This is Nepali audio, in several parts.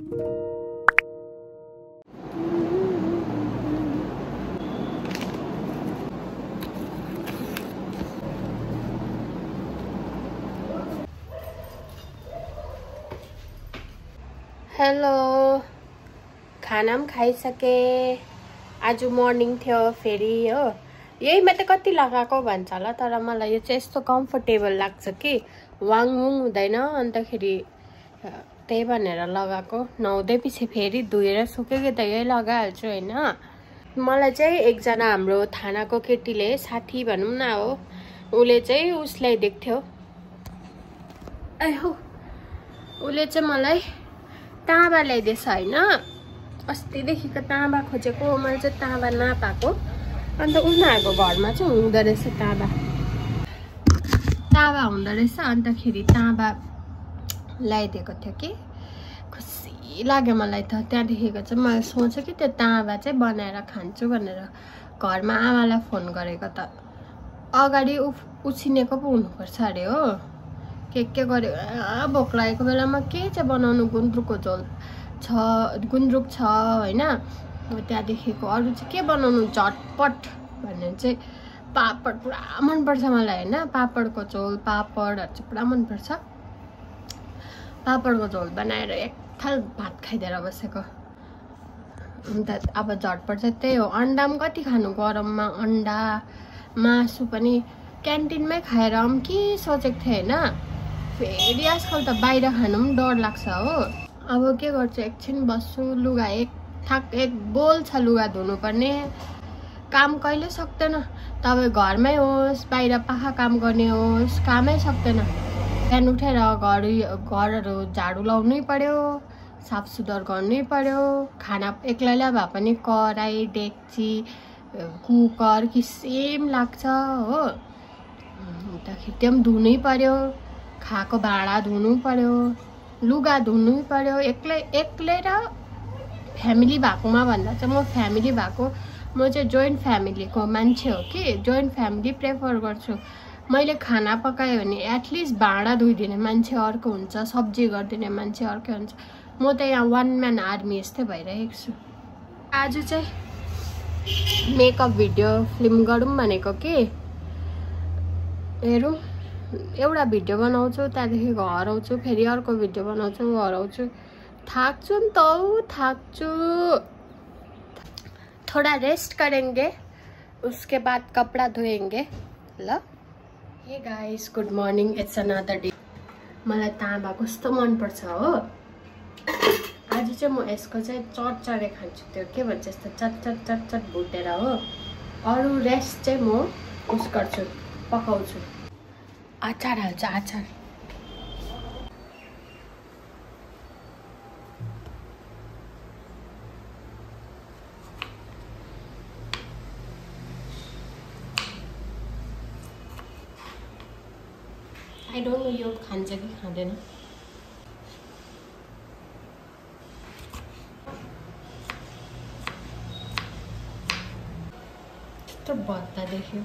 हेलो, खाना पनि खाइसके। आज मर्निङ थियो फेरि हो। यही मात्रै कति लगाएको भन्छ होला, तर मलाई यो चाहिँ यस्तो कम्फर्टेबल लाग्छ कि वाङवुङ हुँदैन। अन्तखेरि त्यही भनेर लगाएको। नुहाउँदै पछि फेरि धोएर सुकेको त यही लगाइहाल्छु होइन। मलाई चाहिँ एकजना हाम्रो थानाको केटीले, साथी भनौँ न हो, उसले चाहिँ उसलाई देख्थ्यो। हो, उसले चाहिँ मलाई ताँबा ल्याइदिएछ होइन। अस्तिदेखिको ताँबा खोजेको, मैले चाहिँ ताँबा नपाएको। अन्त उनीहरूको घरमा चाहिँ हुँदो रहेछ ताँबा हुँदो रहेछ। अन्तखेरि ताँबा ल्याइदिएको थियो कि खुसी लाग्यो मलाई त। त्यहाँदेखिको चाहिँ मैले सोचेँ कि त्यो ताँबा चाहिँ बनाएर खान्छु भनेर घरमा आमालाई फोन गरेको त अगाडि उसिनेको पो हुनुपर्छ अरे हो। के गर्यो, भोक लागेको बेलामा के चाहिँ बनाउनु, गुन्द्रुकको झोल छ, गुन्द्रुक छ होइन। त्यहाँदेखिको अरू चाहिँ के बनाउनु झटपट भन्ने चाहिँ पापड पुरा मनपर्छ मलाई होइन। पापडको झोल, पापडहरू चाहिँ पुरा मनपर्छ। पापडको झोल बनाएर एक थाल भात खाइदिएर बसेको। अन्त अब झटपट चाहिँ त्यही हो। अन्डा पनि कति खानु गरममा, अन्डा मासु पनि क्यान्टिनमै खाएर पनि के सोचेको थिएँ होइन। फेरि आजकल त बाहिर खानु पनि डर लाग्छ हो। अब के गर्छु, एकछिन बस्छु, लुगा एक बोल छ लुगा धुनुपर्ने। काम कहिले सक्दैन, तपाईँ घरमै होस् बाहिर पाखा काम गर्ने होस्, कामै सक्दैन। बिहान उठेर घरहरू झाडु लाउनै पर्यो, साफसुग्घर गर्नै पर्यो। खाना एक्लैलाई भए पनि कराई, डेक्ची, कुकर किसिम लाग्छ हो। अन्तखेरि त्यो पनि धुनै पर्यो, खाएको भाँडा धुनु पर्यो, लुगा धुनु पर्यो। एक्लै र फ्यामिली भएकोमा भन्दा चाहिँ म फ्यामिली भएको, म चाहिँ जोइन्ट फ्यामिलीको मान्छे हो कि जोइन्ट फ्यामिली प्रेफर गर्छु। मैले खाना पकाएँ भने एटलिस्ट भाँडा धोइदिने मान्छे अर्को हुन्छ, सब्जी गरिदिने मान्छे अर्कै हुन्छ। म त यहाँ वान म्यान आर्मी जस्तै भइरहेको छु। आज चाहिँ मेकअप भिडियो फिल्म गरौँ भनेको कि हेरौँ। एउटा भिडियो बनाउँछु, त्यहाँदेखि हराउँछु, फेरि अर्को भिडियो बनाउँछु, हराउँछु। थाक्छु नि त, थाक्छु। थोड़ा रेस्ट करेंगे, उसके बाद कपड़ा धोएंगे ल। Hey guys, good morning, it's another day. मलाई ताँबा कस्तो मनपर्छ हो। आज चाहिँ म यसको चाहिँ चटचरे खान्छु, त्यो के भन्छ यस्तो चट भुटेर हो। अरू रेस्ट चाहिँ म उस गर्छु, पकाउँछु। अचार हाल्छ, अचार। आई डोन्ट नो यो खान्छ कि खाँदैन। त्यस्तो भद्दा देख्यो।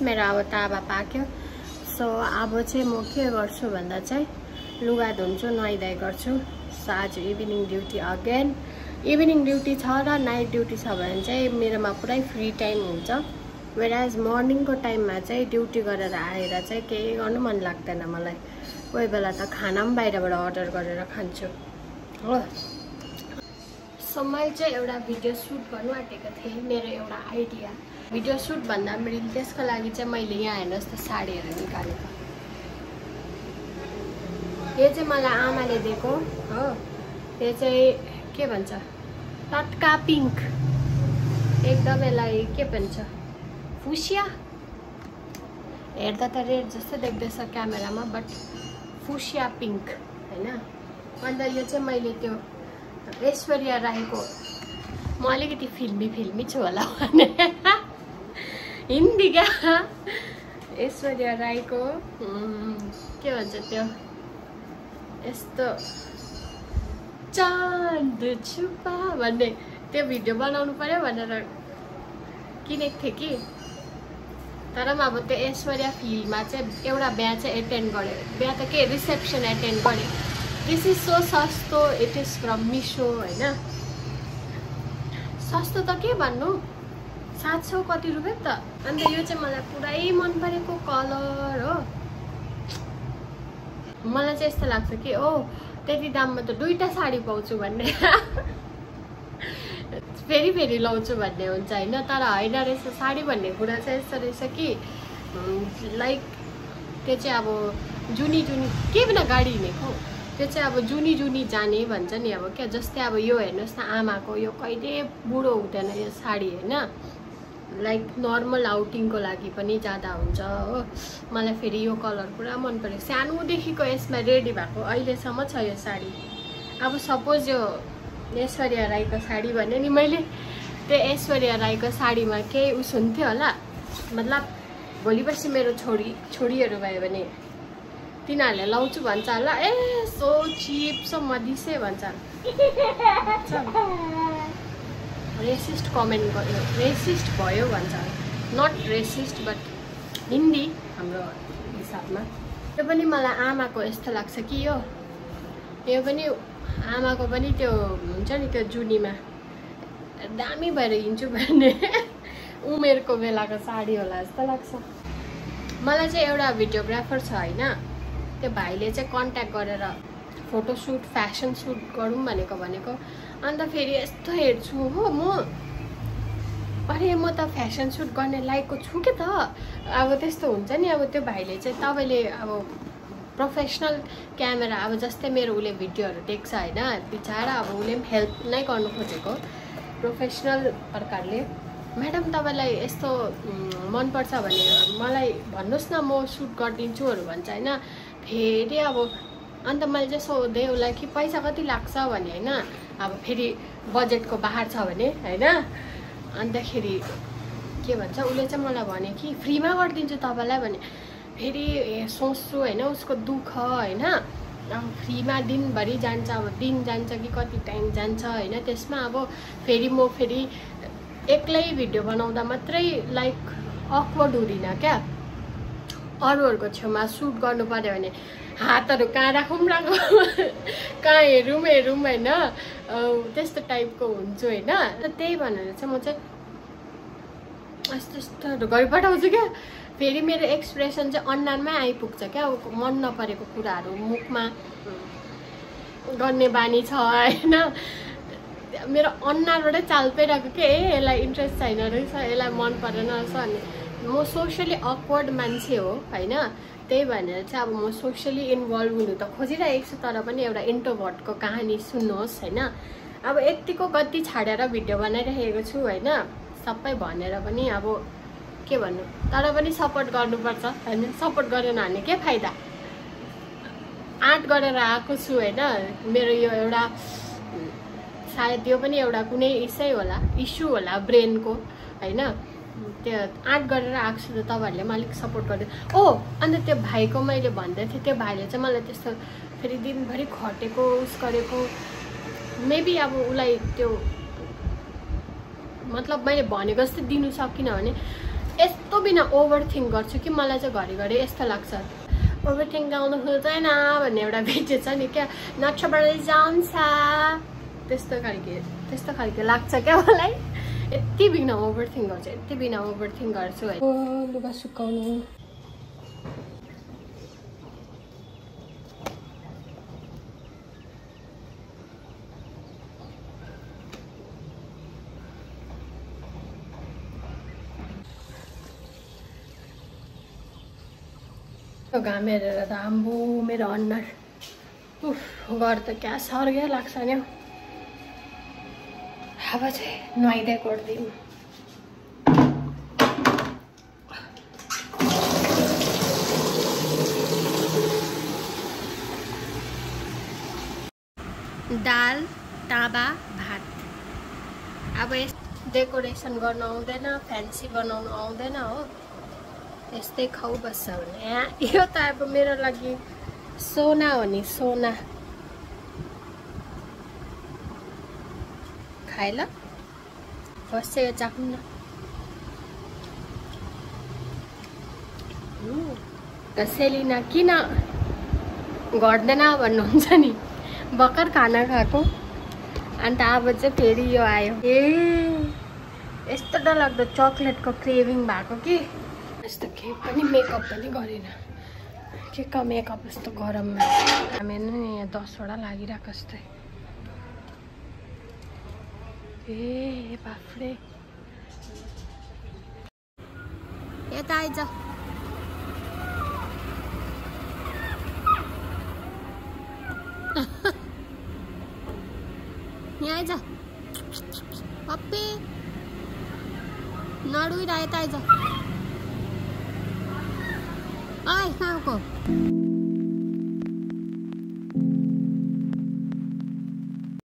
मेरो अब ताँबा पाक्यो। सो अब चाहिँ म के गर्छु भन्दा चाहिँ लुगा धुन्छु, नुहाइधुवाइ गर्छु। सो आज evening duty again. Evening duty छ र नाइट ड्युटी छ भने चाहिँ मेरोमा पुरै फ्री टाइम हुन्छ। वेराज मर्निङको टाइममा चाहिँ ड्युटी गरेर आएर चाहिँ केही गर्नु मन लाग्दैन मलाई। कोही बेला त खाना पनि बाहिरबाट अर्डर गरेर खान्छु हो। सो मैले चाहिँ एउटा भिडियो सुट गर्नु आँटेको थिएँ। मेरो एउटा आइडिया भिडियो सुट भन्दा पनि त्यसको लागि चाहिँ मैले यहाँ हेर्नुहोस् त साडीहरू निकालेको। यो चाहिँ मलाई आमाले दिएको हो। यो चाहिँ के भन्छ, तत्का पिङ्क, एकदम यसलाई के भन्छ, फुसिया। हेर्दा त रेड जस्तो देख्दैछ क्यामेरामा, बट फुसिया पिङ्क होइन। अन्त यो चाहिँ मैले त्यो ऐश्वर्या राईको, म अलिकति फिल्मी छु होला भने हिन्दी क्या, ऐश्वर्या राईको के भन्छ त्यो यस्तो चाँद छुपा भन्ने त्यो भिडियो बनाउनु पर्यो भनेर किनेको थिएँ कि तर पनि अब त्यो ऐश्वर्या फिल्डमा चाहिँ एउटा बिहा चाहिँ एटेन्ड गरेँ बिहा त के रिसेप्सन एटेन्ड गरेँ दिस इज सो सस्तो इट इज फ्रम मिसो होइन सस्तो त के भन्नु 700 कति रुपियाँ त अन्त यो चाहिँ मलाई पुरै मन परेको कलर हो मलाई चाहिँ यस्तो लाग्छ कि ओ त्यति दाममा त दुईटा साडी पाउँछु भन्ने फेरि फेरि लाउँछु भन्ने हुन्छ होइन तर होइन रहेछ साडी भन्ने कुरा चाहिँ यस्तो रहेछ कि लाइक त्यो चाहिँ अब जुनी जुनी के बिना गाडी हिँडेको त्यो चाहिँ अब जुनी जुनी जाने भन्छ नि अब क्या जस्तै अब यो हेर्नुहोस् न आमाको यो कहिले बुढो हुँदैन यो साडी होइन लाइक नर्मल आउटिङको लागि पनि जाँदा हुन्छ हो मलाई फेरि यो कलर पुरा मन पऱ्यो सानोदेखिको यसमा रेडी भएको अहिलेसम्म छ यो साडी अब सपोज यो ऐश्वर्या राईको साडी भने नि मैले त्यो ऐश्वर्या राईको साडीमा केही उस हुन्थ्यो होला मतलब भोलि पर्सि मेरो छोरीहरू भयो भने तिनीहरूले लाउँछु भन्छ होला ए सो चिप सो मदिसे भन्छ रेसिस्ट कमेन्ट गर्यो रेसिस्ट भयो भन्छ नट रेसिस्ट बट हिन्दी हाम्रो हिसाबमा त्यो पनि मलाई आमाको यस्तो लाग्छ कि यो पनि आमाको पनि त्यो हुन्छ नि त्यो जुनीमा दामी भएर हिँड्छु भन्ने उमेरको बेलाको साडी होला जस्तो लाग्छ मलाई चाहिँ एउटा भिडियोग्राफर छ होइन त्यो भाइले चाहिँ कन्ट्याक्ट गरेर फोटोसुट फ्यासन सुट गरौँ भनेको अन्त फेरि यस्तो हेर्छु हो म अरे म त फ्यासन सुट गर्ने लायकको छु के त अब त्यस्तो हुन्छ नि अब त्यो भाइले चाहिँ तपाईँले अब प्रोफेसनल क्यामेरा अब जस्तै मेरो उसले भिडियोहरू देख्छ होइन बिचारा अब उसले पनि हेल्प नै गर्नु खोजेको प्रोफेसनल प्रकारले म्याडम तपाईँलाई यस्तो मनपर्छ भने मलाई भन्नुहोस् न म सुट गरिदिन्छुहरू भन्छ होइन फेरि अब अन्त मैले चाहिँ सोधेँ उसलाई कि पैसा कति लाग्छ भने होइन अब फेरि बजेटको बाहिर छ भने होइन अन्तखेरि के भन्छ उसले चाहिँ मलाई भने कि फ्रीमा गरिदिन्छु तपाईँलाई भने फेरि सोच्छु होइन उसको दुःख होइन अब फ्रीमा दिनभरि जान्छ अब दिन जान्छ कि कति टाइम जान्छ होइन त्यसमा अब फेरि म फेरि एक्लै भिडियो बनाउँदा मात्रै लाइक अक्वर्ड हुँदिनँ क्या अरूहरूको छेउमा सुट गर्नु पर्यो भने हातहरू कहाँ राखौँ कहाँ हेरौँ होइन त्यस्तो टाइपको हुन्छु होइन त त्यही भनेर चाहिँ म चाहिँ यस्तो यस्तोहरू गरिपठाउँछु क्या फेरि मेरो एक्सप्रेसन चाहिँ अनुहारमै आइपुग्छ क्या मन नपरेको कुराहरू मुखमा गर्ने बानी छ होइन मेरो अनुहारबाटै चाल पाइरहेको के यसलाई इन्ट्रेस्ट छैन रहेछ यसलाई मन परेन रहेछ अनि म सोसियली अक्वर्ड मान्छे हो होइन त्यही भनेर चाहिँ अब म सोसियली इन्भल्भ हुनु त खोजिरहेको छु तर पनि एउटा इन्ट्रोभर्टको कहानी सुन्नुहोस् होइन अब यतिको गति छाडेर भिडियो बनाइरहेको छु होइन सबै भनेर पनि अब के भन्नु तर पनि सपोर्ट गर्नुपर्छ होइन सपोर्ट गरेन भने के फाइदा आँट गरेर आएको छु होइन मेरो यो एउटा सायद यो पनि एउटा कुनै इस्यु होला ब्रेनको होइन त्यो आँट गरेर आएको छु त तपाईँहरूले पनि अलिक सपोर्ट गरिदिनु ओ अन्त त्यो भाइको मैले भन्दै थिएँ त्यो भाइले चाहिँ मलाई त्यस्तो फेरि दिनभरि खटेको उस गरेको मेबी अब उसलाई त्यो मतलब मैले भनेको जस्तो दिनु सकिनँ भने यस्तो बिना ओभर थिङ्क गर्छु कि मलाई चाहिँ घरिघरि यस्तो लाग्छ ओभर थिङ्क गाउनु खोज्दैन भन्ने एउटा भिडियो छ नि क्या नक्षबाट जान्छ त्यस्तो खालके लाग्छ क्या मलाई यति बिना ओभर थिङ्क गर्छु यति बिना ओभर थिङ्क गर्छु है लुगा सुकाउनु घाम हेरेर त आम्बो मेरो अनुहार उफ घर त क्या सर्गै लाग्छ नि अब चाहिँ नुहाइदै गरिदिउँ दाल ताबा भात अब यस डेकोरेसन गर्न आउँदैन फ्यान्सी बनाउनु आउँदैन हो यस्तै खाऊ बस्छ भने यो त अब मेरो लागि सोना हो नि सोना खाए ल फर्स्ट चाहिँ यो चाख्नु न। सेलिना किन घट्दैन भन्नुहुन्छ नि, भर्खर खाना खाएको अन्त अब चाहिँ फेरि यो आयो। ए यस्तो डरलाग्दो चक्लेटको क्रेभिङ भएको कि यस्तो केही पनि मेकअप पनि गरेन। के का मेकअप यस्तो गरममा हामी नि यहाँ 10 वटा लागिरहेको जस्तै। ए बाफ्रे यता आइज। यहाँ आइज पप्पी नडुइरा, यता आइज। आइ कहाँको